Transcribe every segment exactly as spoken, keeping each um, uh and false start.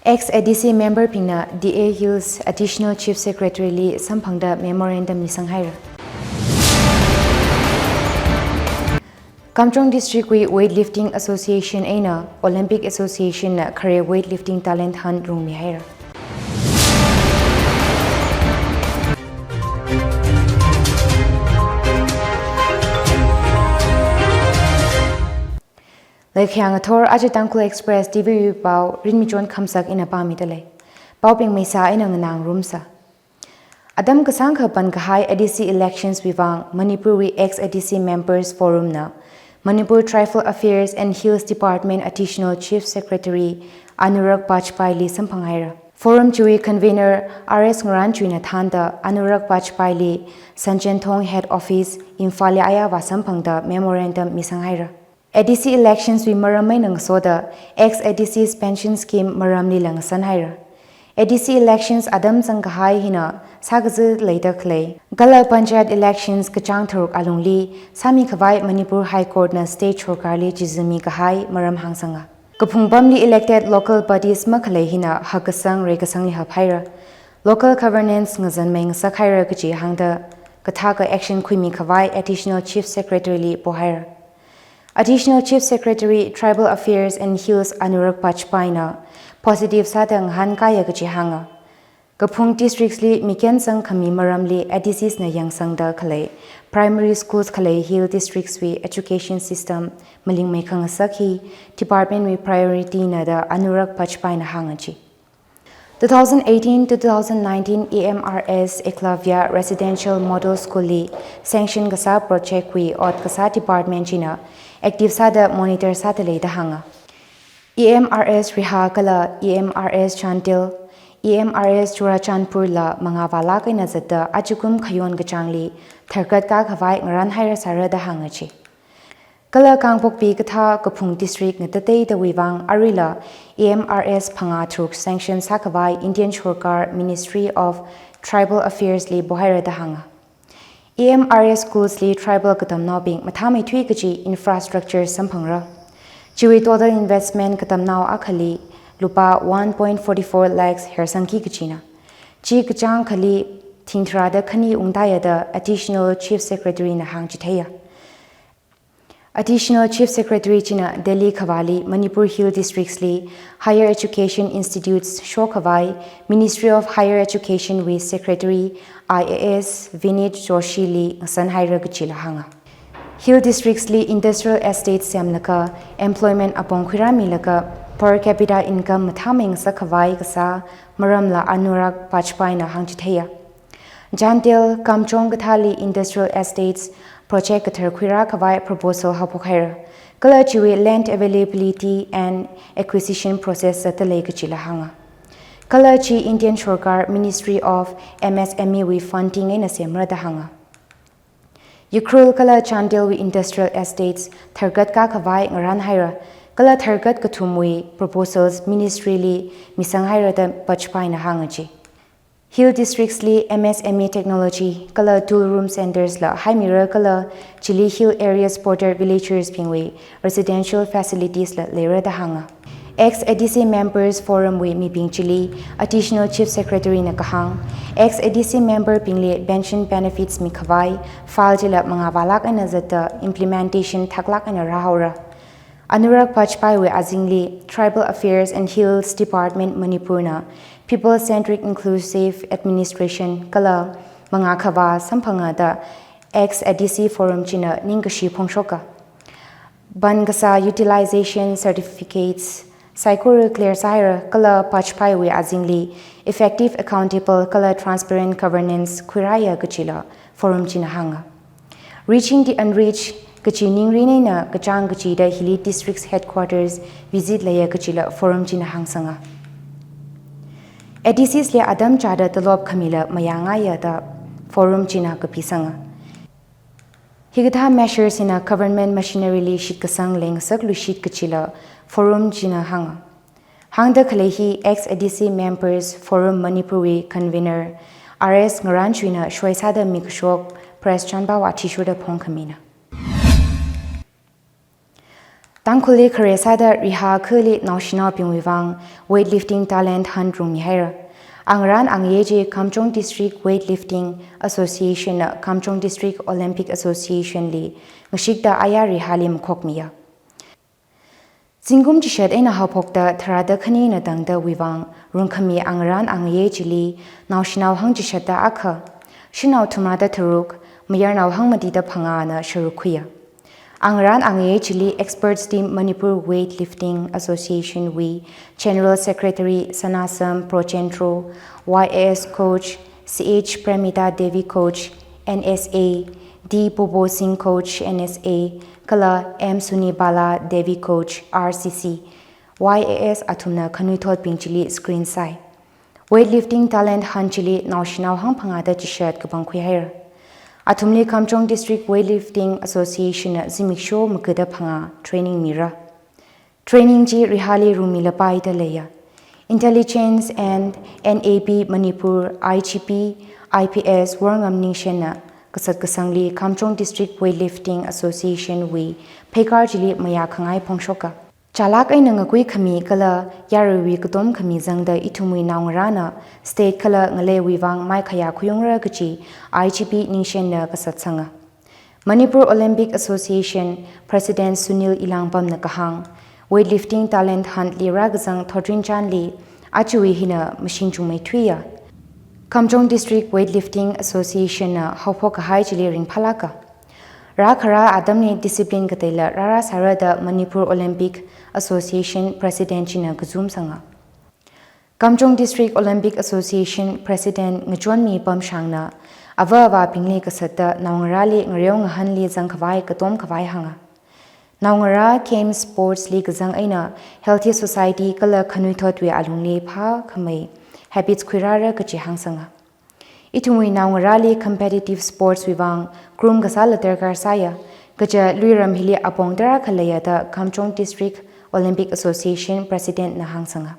Ex A D C member bingna D A Hills Additional Chief Secretary li samphangda memorandum misang haira. Kamjong District wui Weightlifting Association eina Olympic Association na khare weightlifting talent hunt rungmi haira. Leikhayang athor aja Tangkhul Express T V wui pao Rinmichon Khamsak ina pāmida lei. Paobing meisa ina nganā ngarumsa. Atam kasāngkha pan kahai A D C elections wui vang Manipur wui ex A D C members forum na Manipur Tribal Affairs and Hills Department Additional Chief Secretary Anurag Bajpai li samphang haira. Forum chiwui convener R S Ngaranchuina thānda Anurag Bajpai li Sanjenthong Head Office Imphal li aya vāsamphangda memorandum misang haira. A D C elections wui maram eina ngasoda ex A D C's pension scheme maramlila ngasan haira. A D C elections atam zang kahai hina sākaza leida khalei kala panchayat elections kachāng tharuk alungli sāmi khavai Manipur High Court na state sorkarli chizumi kahai maram hāngsanga. Kaphung pamli elected local bodies makhalei hina hakkasang reikasangli hap haira. Local governance ngazanmei ngasak haira kaji hāngda kathaka action khuimi khavai Additional Chief Secretary li pohaira. Additional Chief Secretary Tribal Affairs and Hills Anurag Bajpai na positive sāda ngahānkaiya kaji hānga. Kaphung districts li miken zang khami maramli A D Cs na yangsangda khalei primary schools khalei hill districts wui education system malingmei khangasak hi department wui priority na da Anurag Bajpai na hānga ji. Two thousand eighteen to two thousand nineteen E M R S Eklavya Residential Model School li sanction kasā project wui ot kasā department china active sāda monitor sāda leida hānga. E M R S Riha kala E M R S Chandel, E M R S Churachandpur la mangā vālak eina zatda ajakum khayon kachāngli tharkat kā khavai ngaran haira sāra da hānga ji. Kala Kangpokpi kathā kaphung district ngatateida wui vang aruila E M R S phangā tharuk sanction sākhavai Indian sorkar Ministry of Tribal Affairs li pohaira da hānga. E M R S schools li tribal katamnaobing mathāmeithui kaji infrastructure samphangra. Chiwui total investment katamnao akhali lupā one point forty four lakhs hersangki kajina. Chi kachāng khali thing tharāda khani ungtaiya da Additional Chief Secretary na hāngchitheiya. Additional Chief Secretary china Delhi khavāli Manipur Hill Districts li higher education institutes shokhavai Ministry of Higher Education wui Secretary I A S Vineet Joshi li ngasan haira kajila hānga. Hill Districts li industrial estate semlaga employment apong khuirāmilaga per capita income mathāmei ngasak khavai kasā maramla Anurag Bajpai na hāngchitheiya. Chandel, Kamjong kathāli industrial estates project kathar khuirā khavai proposal haophok haira. Kala chiwui land availability and acquisition process zatda lei kajila hānga. Kala chi Indian sorkar Ministry of M S M E wui funding eina semra da hānga. Ukhrul kala Chandel wui industrial estates tharkat kā khavai ngaran haira. Kala tharkat kathumwui proposals ministry li misang haira da Bajpai na hānga ji. Hill districts li M S M E technology kala tool room centers la haimira kala chili hill areas border villagers bingwui residential facilities la leira da hānga. Ex A D C members forum wui mibing chili Additional Chief Secretary na kahāng, ex A D C member bingli pension benefits mikhavai file chila mangā vālak eina zatda implementation thaklak eina rāhaora. Anurag Bajpai wui azingli Tribal Affairs and Hills Department Manipur na people centric inclusive administration kala mangā khavā samphanga da ex A D C forum china ningkashi phongshoka. Ban kasā utilization certificates saikora clear sāhaira kala Bajpai wui azingli effective, accountable kala transparent governance khuirāya kajila forum china hānga. Reaching the unreached kaji ningrin eina kachāng kajida hili district headquarters visit leiya kajila forum china hāngsanga. A D Cs li atam chāda talop khamila mayāngaiya da forum china kapisanga. Hikathā measures hina government machinery li shitkasang leingasakluishit kajila forum china hānga. Hāngda khalei hi ex A D C members forum Manipur wui convener R S Ngaranchuina shoisāda mikashok press chanpao athishurda phongkhamina. Tangkhulli khare sāda riha akhali naoshinaobingwui vang weightlifting talent hunt rungmihaira. Angarān angayei chi Kamjong District Weightlifting Association na Kamjong District Olympic Association li ngashikta aya rihali makhokmiya. Zingkum chishat eina haophokta tharāda khani eina tangdawui vang rungkhami angarān angayei chili naoshinao hangchishatda akha, shanao thumrāda tharuk, mayarnao hangmatida phangāna sharuk khuiya. Angarān angayei chili experts team Manipur Weightlifting Association wui General Secretary Sanasam Prochenro, Y A S coach C H Premita Devi coach, N S A, D Bobo Singh coach, N S A, kala M Sunibala Devi coach, R C C, Y A S athumna khanuithotbing chili screen sāi. Weightlifting talent hunt chili naoshinao hangphangāda chishat kapangkhui haira. Athumli Kamjong District Weightlifting Association na zimiksho magada phangā training mira. Training chi rihali rungmilapaida leiya. Intelligence and N A B Manipur I G P I P S Worngam Ningshenna kasat kasangli Kamjong District Weightlifting Association wui pheikar chili mayā khangai phongshoka. Chālak eina ngakui khami kala yaruiwui katom khami zangda ithumwui naongarāna state kala ngaleiwui vang maikhayā khuiungra kachi I G P Ningshenna kasatsanga. Manipur Olympic Association President Sunil Elangbamna kahāng, weightlifting talent hunt li rākazang thotrinchānli ajawui hina mashing chungmeithuiya. Kamjong District Weightlifting Association na haophok kahai chili ringphālāka. Rākharā atamli discipline kateila rārāsāra da Manipur Olympic Association President china kazumsanga. Kamjong District Olympic Association President Ngachonmi Pamshangna ava avābingli kasatda naongarāli ngareo ngahanli zangkhavai katom khavai hānga. Naongarā games sports li kazang eina healthy society kala khanuithotwui alungli phākhamei habits khuirāra kachi hāngsanga. Ithumwui naongarāli competitive sports wui vang groom kasāla darkar sāya, kaja luiram hili apong tarākha leiya da Kamjong District Olympic Association President na hāngsanga.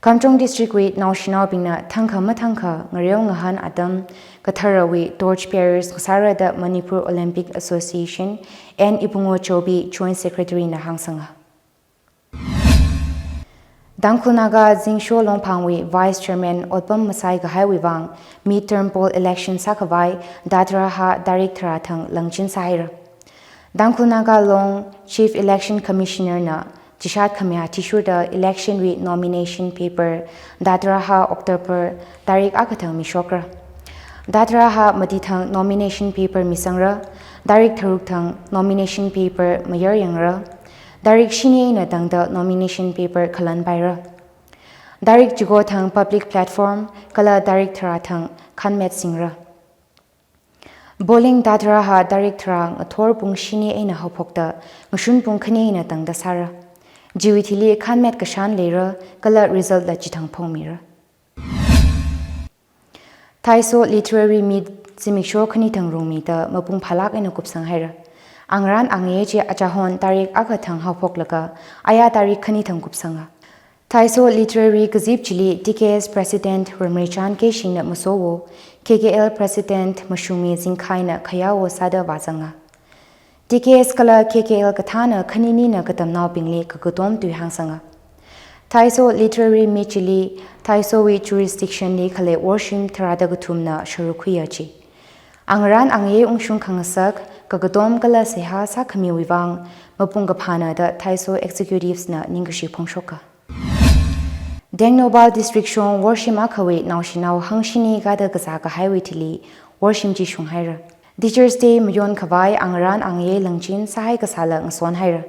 Kamjong District wui naoshinaobingna thangkha mathangkha ngareo ngahan atam katharawui torch bearers kasāra da Manipur Olympic Association N Ibungo Chobi Joint Secretary na hāngsanga. Tangkhul Naga Zingsho Longphangwui Vice Chairman otpam masai kahaiwui vang mid term poll election sākhavai Dadraha tarik tharā thang langchin sāhaira. Tangkhul Naga Long Chief Election Commissioner na chishat khami athishurda election wui nomination paper Dadraha October tarik akha thang mishokra. Dadraha mati thang nomination paper misangra, tarik tharuk thang nomination paper mayar yangra, tarik shini eina tangda nomination paper khalan paira. Tarik chiko thang public platform kala tarik tharā thang khanmet singra. Polling Dadraha tarik tharā ngathor pung shini eina haophokta ngashun pung khani eina tangda sāra. Chiwui thili khanmet kashan leira kala result la chithang phongmira. Thaiso Literary Meet zimiksho khani thang rungmida mapung phālāk eina kupsang haira. Angarān angayei chi achahon tarik akha thang haophoklaga aya tarik khani thang kupsanga. Thaiso Literary kazip chili T K S President Ramreichan Keishingna masowo, K K L President Mashumi Zingkhaina khayawo sāda vāzanga. T K S kala K K L kathāna khaninina katamnaobingli kakatom tui hāngsanga. Thaiso Literary Meet chili Thaisowui jurisdiction li khalei worshim tharāda kathumna sharuk khuiya chi. Angarān angayei ungshung khangasak, kakatom kala seihā sākhamiwui vang mapung kaphāna da Thaiso executives na ningkashi phongshoka. Tengnoupal District shong worshim akhawui naoshinao hangshini kada kazā kahaiwui thili worshim chi shunghaira. Teachers Day mayon khavai angarān angayei langchin sāhai kasāla ngason haira.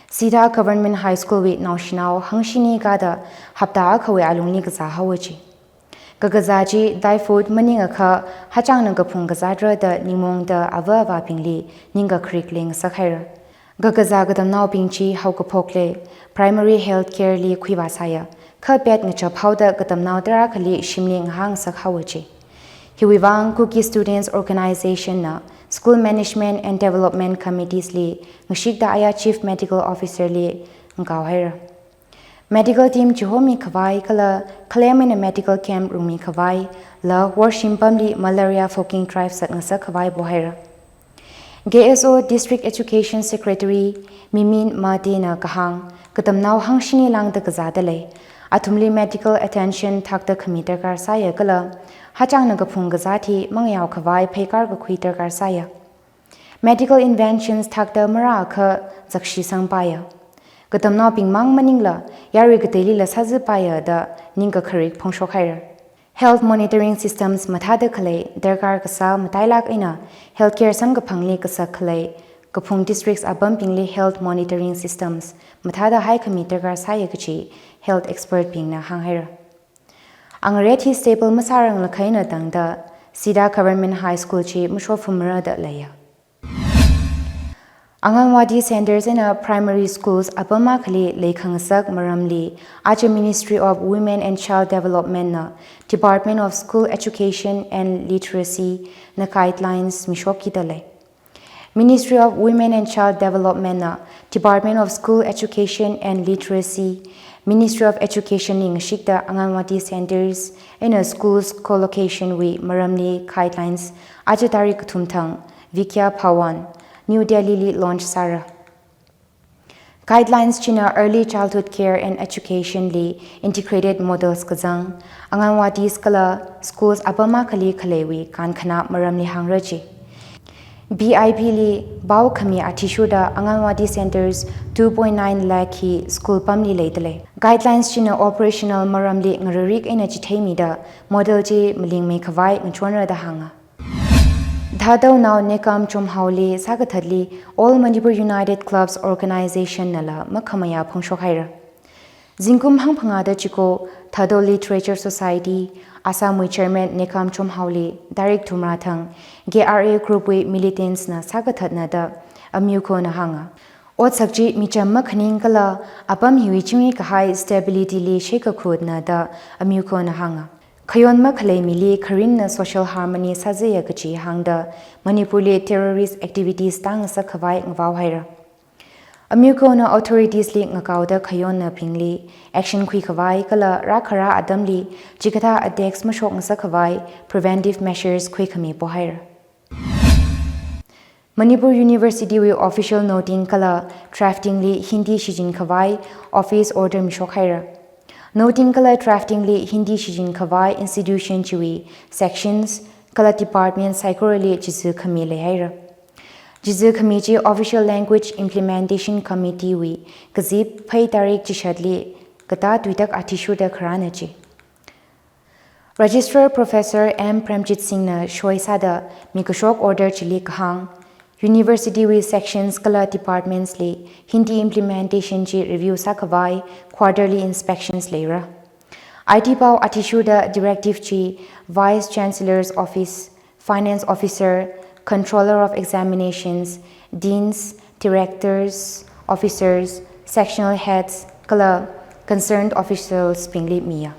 Sita Government High School wui naoshinao hangshini kada hapta akhawui alungli kazā haowa chi. Kakazā chi typhoid maningakha hachangna kaphung kazātra da ningmaongda ava avābingli ningkakharik leingasak haira. Kakazā katamnaobing chi haokaphok lei primary health care li khuivā sāya, kha pet ngachap haoda katamnao tarākhali shimli ngahāngasak haowa chi. Hiwui vang Kuki Students Organization na School Management and Development Committees li ngashikta aya Chief Medical Officer li ngakao haira. Medical team chihomi khavai kala khalem eina medical camp rungmi khavai la worshim pamli malaria fogging drive sat ngasak khavai pohaira. K S O District Education Secretary Mimin Mate na kahāng, katamnao hangshini lāngda kazāda lei, athumli medical attention thakda khami darkar sāya kala, hachangna kaphung kazāt hi mangayao khavai pheikar kakhui darkar sāya. Medical interventions thakda marākha zakshi sangpaiya. Katamnaobing mang maningla, yarui kateilila sāzipaiya da ningkakharik phongshok haira. Health monitoring systems mathāda khalei darkar kasā matailāk eina healthcare samkaphangli kasak khalei kaphung districts apambingli health monitoring systems mathāda haikhami darkar sāya kachi health expert bingna hānghaira. Angaret hi stable masāranglakha eina tangda Sida Government High School chi mashophumra da leiya. Anganwadi centres eina primary schools apam akhali leikhangasak maramli, aja Ministry of Women and Child Development na Department of School Education and Literacy na guidelines mishokki da lei. Ministry of Women and Child Development na Department of School Education and Literacy, Ministry of Education li ngashikta Anganwadi centres eina schools co-location wui maramli guidelines aja tarik kathum thang Vidya Bhawan, New Delhi li launch sāra. Guidelines china early childhood care and education li integrated models kazang, Anganwadis kala schools apam akhali khaleiwui kankhanā maramli hāngra ji. B I P li pao khami athishurda Anganwadi centres two point nine lakh hi school pamli leida lei. Guidelines china operational maramli ngararik eina chitheimida model chi malingmei khavai ngachonra da hānga. Thadou nao Nekam Chomhaoli sākathatli All Manipur United Clubs Organization nala makhamayā phongshok haira. Zingkum hangphangāda chiko Thadou Literature Society, Assam wui Chairman Nekam Chomhaoli tarik thumrā thang K R A group wui militants na sākathatna da amyukhona hānga. Otsak chi micham makhaning kala apam hiwui chingri kahai stability li sheikakhutna da amyukhona hānga. Khayon makhalei mili kharinna social harmony sāzaya kachi hāngda Manipurli terrorist activities tāngasak khavai ngavao haira. Amyukhona authorities li ngakaoda khayonnabingli action khui khavai kala rākhara atamli chikathā attacks mashokngasak khavai preventive measures khuikhami pohaira. Manipur University wui official noting kala drafting li Hindi shichin khavai office order mishok haira. Noting kala drafting li Hindi shichin khavai institution chiwui sections kala department saikorali chizu khami leihaira. Chizu khami chi Official Language Implementation Committee wui kazip phei tarik chishatli katā tuitak athishurda kharāna ji. Registrar Professor M Premjit Singh na shoi sāda mikashok order chili kahāng, university wui sections kala departments li Hindi implementation chi review sākhavai quarterly inspections leira. I T pao athishurda directive chi Vice Chancellor's Office, Finance Officer, Controller of Examinations, Deans, Directors, Officers, Sectional Heads, kala concerned officials bingli miya.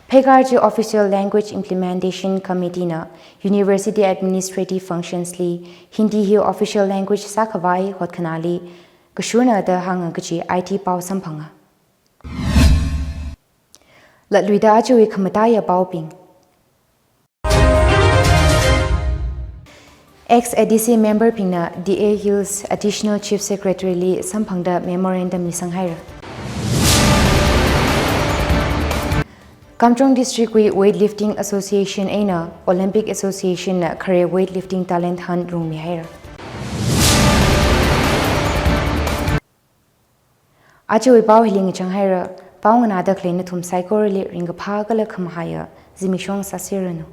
Pheikar chi Official Language Implementation Committee na University Administrative Functions li Hindi hi official language sākhavai hotkhanāli kashurna da hānga kachi I T pao samphanga. Latluida ajawui khamataiya paobing. Ex A D C member bingna D A Hills Additional Chief Secretary li samphangda memorandum misang haira. Kamjong District wui Weightlifting Association eina Olympic Association na khare weightlifting talent hunt rungmi haira. Ajawui pao hili ngachang haira, pao nganāda khalei nathum saikorali ringkaphā kala khamahaiya zimikshong sāseranu.